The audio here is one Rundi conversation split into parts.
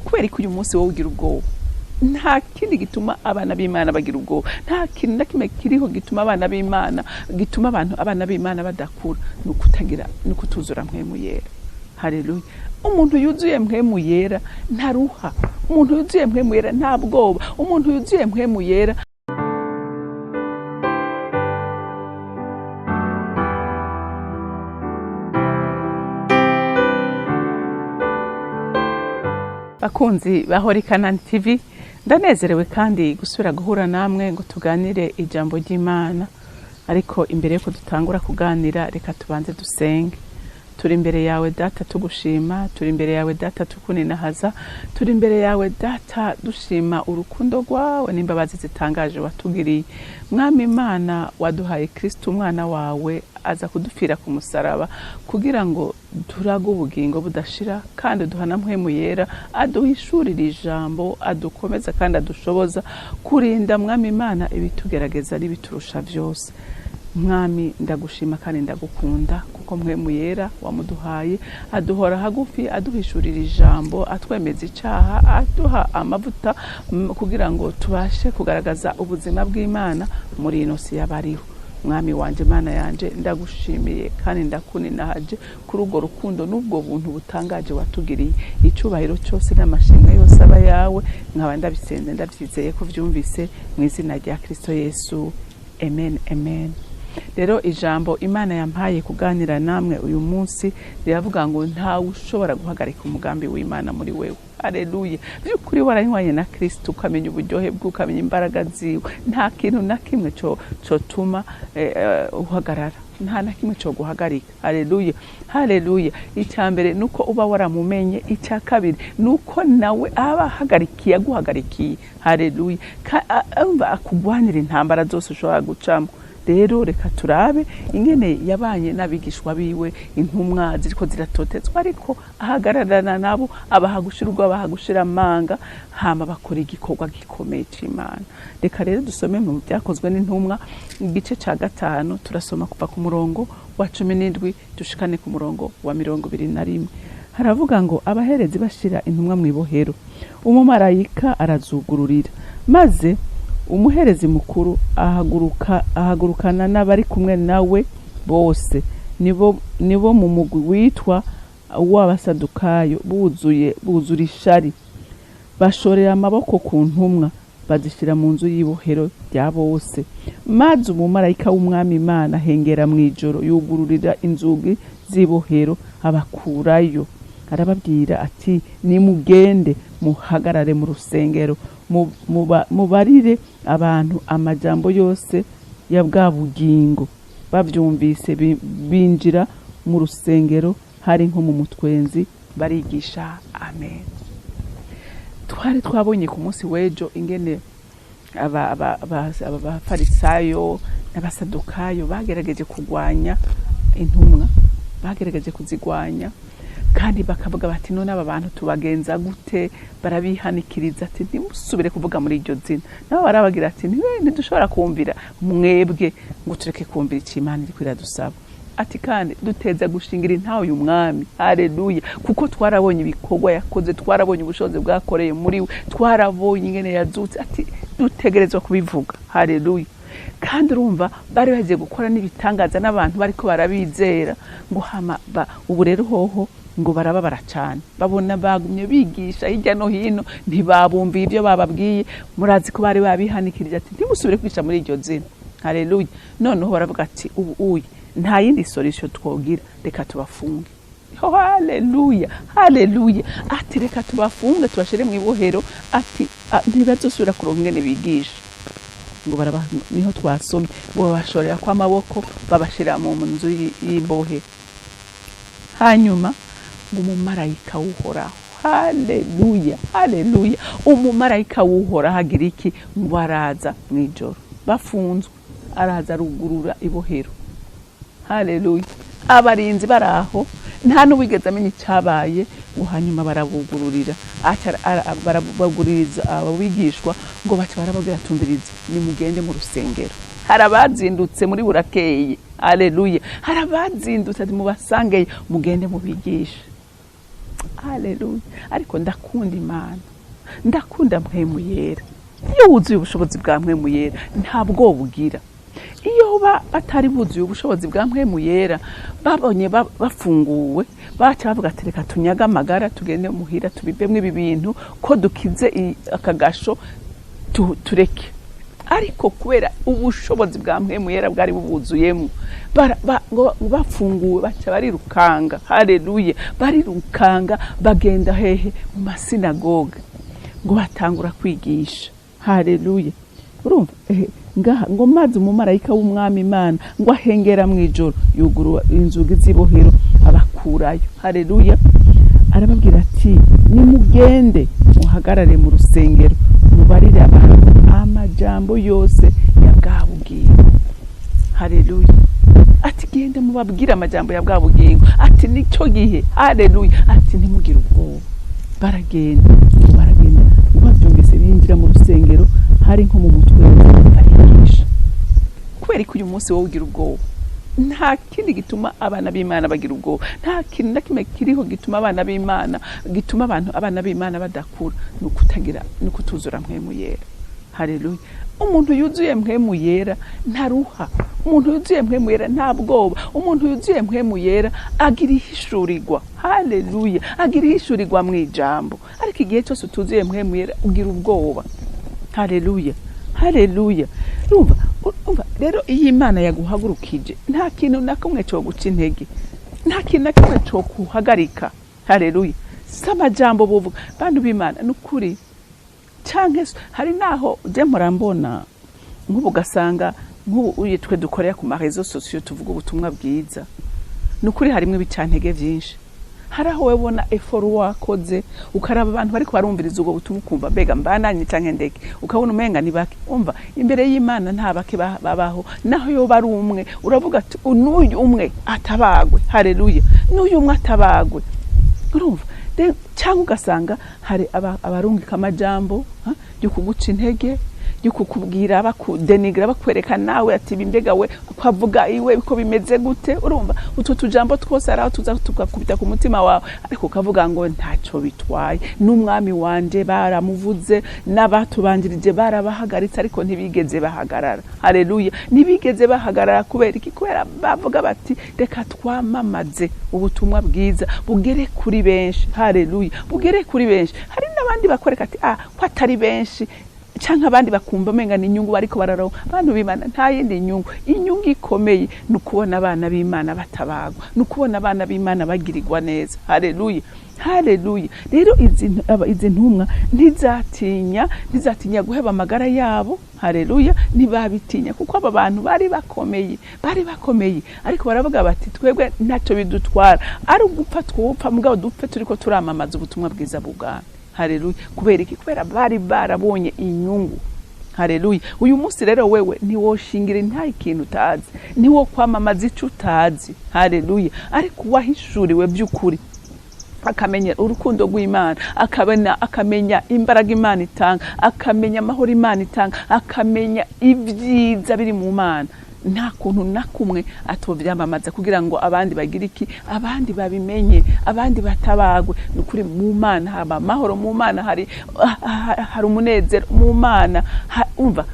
Kubera ko uyu munsi wowe ugira ubwoba, nta kindi gituma abana b'Imana bagira ubwoba, nta kintu na kimwe kiriho gituma abana b'Imana, gituma abantu, abana b'Imana badakura, ni ukutagira, ni ukutuzura Mpwemu Yera. Haleluya! Umuntu yuzuye Mpwemu Yera ntaruha, umuntu yuzuye Mpwemu Yera nta bwoba, umuntu yuzuye Mpwemu Yera. Bakunzi ba Holy Canaan TV, ndanezerewe kandi gusubira guhura namwe ngo tuganire ijambo ry'Imana. Ariko imbere yuko dutangura kuganira, reka tubanze dusenge. Turi imbere yawe Data tugushima, turi imbere yawe Data tukuninahaza, turi imbere yawe Data dushima urukundo rwawe n'imbabazi zitangaje watugiriye. Mwami Imana, waduhaye Kristo umwana wawe aza kudupfira ku musaraba kugira ngo turage ubugingo budashira, kandi uduha na Mpwemu Yera aduhishurira ijambo, adukomeza kandi adushoboza kurinda, Mwami Imana, ibitugerageza n'ibiturusha byose. Mwami, ndagushima kandi ndagukunda kuko Mpwemu Yera wamuduhaye, aduhora hagufi, aduhishurira ijambo, atwemeza icaha, aduha amavuta kugira ngo tubashe kugaragaza ubuzima bw'Imana muri ino si y'abariho. Mwami wanje, Mana yanje, ndagushimiye kandi ndakuninahaje kuri urwo rukundo n'ubwo buntu butangaje watugiriye. Icubahiro cyose n'amashimwe yose aba yawe. Nkaba ndabisenze ndabyizeye ko vyumvise, mu izina rya Kristo Yesu, amen, amen. Rero ijambo Imana yampaye kuganira namwe uyu munsi riravuga ngo ntawe ushobora guhagarika umugambi w'Imana muri wewe. Haleluya! By'ukuri waranywanye na Kristo, ukamenya uburyohe bwe, ukamenya imbaraga ziwe, nta kintu na kimwe cotuma uhagarara, nta na kimwe cyo guhagarika. Haleluya, haleluya! Icya mbere ni uko uba waramumenye, icya kabiri ni uko nawe aba ahagarikiye, aguhagarikiye. Haleluya! Akugwanira intambara zose ushobora gucamo. Rero reka turabe ingene yabanye n'abigishwa biwe, intumwa ziriko ziratotezwa, ariko ahagararana nabo, abaha gushira ubwoba, abaha gushira amanga, hama bakora igikorwa gikomeye c'Imana. Reka rero dusome mu Byakozwe n'Intumwa igice ca 5, turasoma kuva ku murongo wa 17 dushikane ku murongo wa 21. Haravuga ngo abaherezi bashira intumwa mu ibohero, umumarayika arazugururira, maze umuherezi mukuru ahagurukana n'abari kumwe nawe bose, nibo mu mugwi witwa w'Abasadukayo, buzura ishari, bashorera amaboko ku ntumwa, bazishyira mu nzu y'ibohero rya bose. Maze umumarayika w'Umwami Imana ahengera mu ijoro, yugururira inzugi z'ibohero, abakurayo, arababwira ati: "Nimugende muhagarare mu rusengero, mubarire abantu amajambo yose ya bwa bugingo." Bavyumvise binjira mu rusengero, hari nko mu mutwenzi, barigisha. Amen. Twari twabonye ku munsi w'ejo ingene Abafarisayo n'Abasadukayo bagerageje kurwanya intumwa, bagerageje kuzigwanya, kandi bakavuga bati: "None aba bantu tubagenza gute?" Barabihanikiriza ati: "Ntimusubire kuvuga muri iryo zina." Nabo barabagira ati: "Ntidushobora kumvira mwebwe ngo tureke kumvira icyo Imana iriko iradusaba." Ati: "Kandi duteza gushingira intawe uyu Mwami." Haleluya! Kuko twarabonye ibikorwa yakoze, twarabonye ubushobozi bwakoreye muri we, twarabonye ingene yazutse. Ati: "Dutegerezwa kubivuga." Haleluya! Kandi urumva bari bagiye gukora n'ibitangaza n'abantu bariko barabizera. Ngo hama ubu rero hoho ngo barababara cyane, babona bagumye bigisha hirya no hino, ntibabumviye ibyo bababwiye. Murazi ko bari babihanikirije ati: "Ntimusubire kwigisha muri iryo zina." Haleluya! Noneho baravuga ati: "Ubu uyi nta yindi solution twogira, reka tubafunge." Oh, haleluya, haleluya! Ati: "Reka tubafunge, tubashire mu ibohero." Ati: "Ntibazosubira kuronka ingene bigisha." Ngo baraba, niho twasomye ngo babashorera kw'amaboko, babashira mu nzu y'imbohe. Hanyuma ngo umumarayika w'Uhoraho, haleluya, haleluya, umumarayika w'Uhoraho agira iki? Ngo araza mu ijoro bafunzwe, araza arugurura ibohero. Haleluya! Abarinzi bari aho, nta n'uwigeze amenya icyabaye. Ngo hanyuma barabugururira, barabuguririza abigishwa, ngo baca barababwira: "Tumvirize, nimugende mu rusengero." Hari abazindutse muri burakeye. Haleluya! Hari abazindutse, ati: "Mubasangeye, mugende mubigishe." Haleluya! Ariko ndakunda Imana, ndakunda Mpwemu Yera. Iyo wuzuye ubushobozi bwa Mpwemu Yera, nta bwoba ugira. Iyo batari buzuye ubushobozi bwa Mpwemu Yera, babonye bafunguwe, baca bavuga ati: "Reka tunyaga amagara, tugende muhira, tubivemwo ibi bintu, ko dukize aka gasho, tureke." Ariko kubera ubushobozi bwa Mpwemu Yera bwari bubuzuyemo, ngo bafunguwe baca barirukanga. Haleluya! Barirukanga, bagenda hehe? Mu masinagoga, ngo batangura kwigisha. Haleluya! Urumva ngaha ngo: "Maze umumarayika w'Umwami Imana ngo ahengera mu ijoro, yugurura inzugi z'ibohero, abakurayo." Haleluya! Arababwira ati: "Nimugende muhagarare mu rusengero, mubarire abantu amajambo yose ya bwa bugingo." Haleluya! Ati: "Genda mubabwire amajambo ya bwa bugingo." Ati: "Nicyo gihe." Haleluya! Ati: "Ntimugire ubwoba." Baragenda, ngo baragenda, ngo babyumvise binjira mu rusengero, hari nko mu mutwe, barigisha. Kubera ko uyu munsi wowe ugira ubwoba, nta kindi gituma abana b'Imana bagira ubwoba, nta kintu na kimwe kiriho gituma abana b'Imana, gituma abantu, abana b'Imana badakura, ni ukutagira, ni ukutuzura Mpwemu Yera. Haleluya! Umuntu yuzuye Mpwemu Yera ntaruha. Umuntu yuzuye Mpwemu Yera nta bwoba. Umuntu yuzuye Mpwemu Yera agira ihishurirwa. Haleluya! Agira ihishurirwa mu ijambo. Ariko igihe cyose utuzuye Mpwemu Yera, ugira ubwoba. Haleluya, haleluya! Urumva rero, iyo Imana yaguhagurukije, nta kintu na kumwe cyo guca intege, nta kintu na kimwe cyo kuhagarika. Haleluya! Si amajambo buvuga, bantu b'Imana, ni ukuri. Canke hari naho je mpora mbona nk'ubu, ugasanga nk'ubu uyu twe dukorera ku ma réseaux sociaux, tuvuga ubutumwa bwiza, ni ukuri harimo ibicantege vyinshi. Hari aho webona effort wakoze, ukaraba abantu bariko barumviriza ubwo butumwa, ukumva: "Mbega mbananye canke ndeke?" Ukabona umenga ni bake. Umva, imbere y'Imana nta bake babaho. Naho yoba ari umwe, uravuga ati: "N'uyu umwe atabagwe." Haleluya! N'uyu umwe atabagwe. Urumva, cyangwa ugasanga hari abarungika amajambo yo kuguca intege, yo kukubwira, bakudenigra, bakwereka nawe ati: "Ibi mbega we ko avuga iwe ko bimeze gute?" Urumva, utwo tujambo twose ari aho tuza tugakubita ku mutima wawe, ariko ukavuga ngo: "Ntacyo bitwaye, n'Umwami wanje baramuvuze, n'abatubanjirije barabahagaritse, ariko ntibigeze bahagarara." Haleluya! Ntibigeze bahagarara. Kubera iki? Kubera bavuga bati: "Reka twamamaze ubutumwa bwiza, bugere kuri benshi." Haleluya! Bugere kuri benshi. Hari n'abandi bakwereka ati: "Ah, ko atari benshi," canke abandi bakumva umenga ni inyungu bariko bararonka. Abantu b'Imana, nta yindi nyungu. Inyungu ikomeye ni ukubona abana b'Imana batabagwa, ni ukubona abana b'Imana bagirirwa neza. Haleluya, haleluya! Rero izi ntumwa ntizatinya guheba amagara yabo. Haleluya! Ntibabitinya, kuko aba bantu bari bakomeye, bari bakomeye, ariko baravuga bati: "Twebwe ntacyo bidutwara, ari ugupfa twupfa, mugabo dupfe turiko turamamaza ubutumwa bwiza bw'ubwami." Haleluya! Kubera iki? Kubera bari barabonye inyungu. Haleluya! Uyu munsi rero wewe ntiwoshingira nta ikintu utazi, ntiwo kwamamaza ico utazi. Haleluya! Ariko uwahishuriwe by'ukuri, akamenya urukundo rw'Imana, akabona, akamenya imbaraga Imana itanga, akamenya amahoro Imana itanga, akamenya ibyiza biri mu Mana, nta kuntu na kumwe atovyamamaza kugira ngo abandi bagire iki? Abandi babimenye, abandi batabagwe. Ni ukuri, mu Mana haba amahoro, mu Mana hari umunezero, mu Mana umva,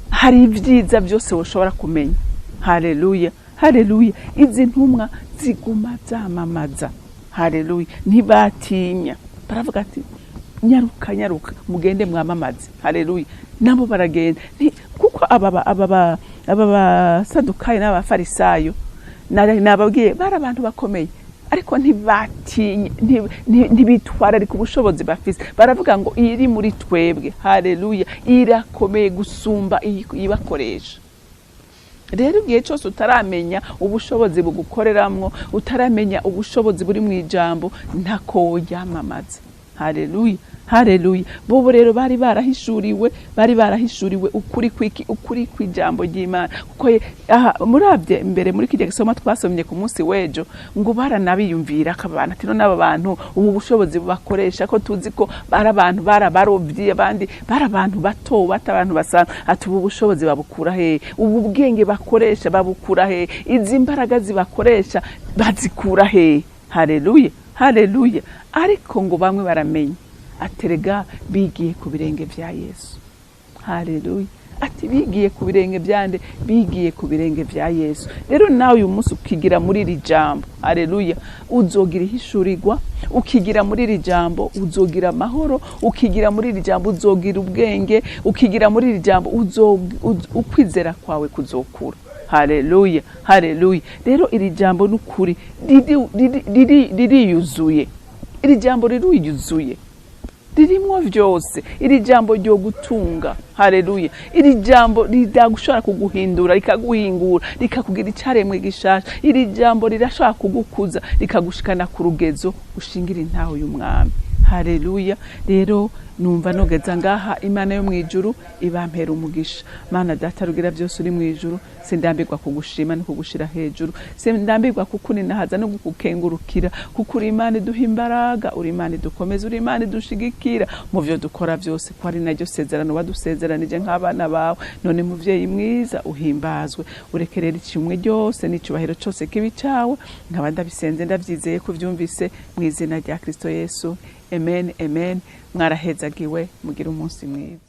hari ibyiza byose woshobora kumenya. Haleluya, haleluya! Izi ntumwa ziguma zamamaza. Haleluya! Ntibatinya, baravuga ati: "Nyaruka, nyaruka, mugende mwamamaze." Haleluya! Nabo baragenda. Kuko aba basadukayo n'abafarisayo, nababwiye, bari abantu bakomeye, ariko ntibatinye, ntibitwararika ubushobozi bafise. Baravuga ngo: "Iri muri twebwe," haleluya, "irakomeye gusumba ibakoresha." Rero igihe cyose utaramenya ubushobozi bugukoreramwo, utaramenya ubushobozi buri mu ijambo, ntako woryamamaza. Haleluya, haleluya! Bobo rero bari barahishuriwe, bari barahishuriwe ukuri kwiki? Ukuri kw'ijambo ry'Imana. Kuko aha murabye mbere muri kirya gisoma twasomye ku munsi w'ejo, ngo baranabiyumvira akabana ati: "None aba bantu, ubu bushobozi bubakoresha, ko tuzi ko bari abantu barabarovyi, abandi bari abantu bato bato, abantu basanzwe," ati: "Ubu bushobozi babukura hehe? Ubu bwenge bakoresha babukura hehe? Izi mbaraga zibakoresha bazikura hehe?" Haleluya! Haleluya. Ariko ngo bamwe baramenya, aterega bigiye ku birenge vya Yesu. Haleluya. Ati bigiye ku birenge byande? Bigiye ku birenge vya Yesu. Rero nawe uyu munsi ukigira muri iri jambo, haleluya, uzogira ihishurirwa. Ukigira muri iri jambo uzogira amahoro. Ukigira muri iri jambo uzogira ubwenge. Ukigira muri iri jambo ukwizera kwawe kuzokura. Haleluya, haleluya. Rero iri jambo n'ukuri ririyuzuye. Iri jambo riruyuzuye, ririmwo vyose. Iri jambo ryo gutunga, haleluya. Iri jambo riragushobora kuguhindura, rikaguhingura, rikakugira icaremwe gishasha. Iri jambo rirashobora kugukuza, rikagushikana ku rugezo ushingira intaho y'umwami. Haleluya. Rero numva nogeza ngaha. Imana yo mu ijuru ibampera umugisha. Mana Data rugira byose uri mu ijuru, sindambirwa kugushima no kugushira hejuru, sindambirwa kukuninahaza no kukukengurukira, kuko uri Imana iduha imbaraga, uri Imana idukomeza, uri Imana idushigikira mu vyo dukora byose, ko ari naryo sezerano wadusezeranije nk'abana bawe. None muvyeyi mwiza, uhimbazwe, ureke rero ishimwe ryose n'icubahiro cose kibi cawe. Nkaba ndabisenze ndavyizeye ko uvyumvise, mu izina rya Kristo Yesu, amen, amen. Mwarahezagiwe, mugire umunsi mwiza.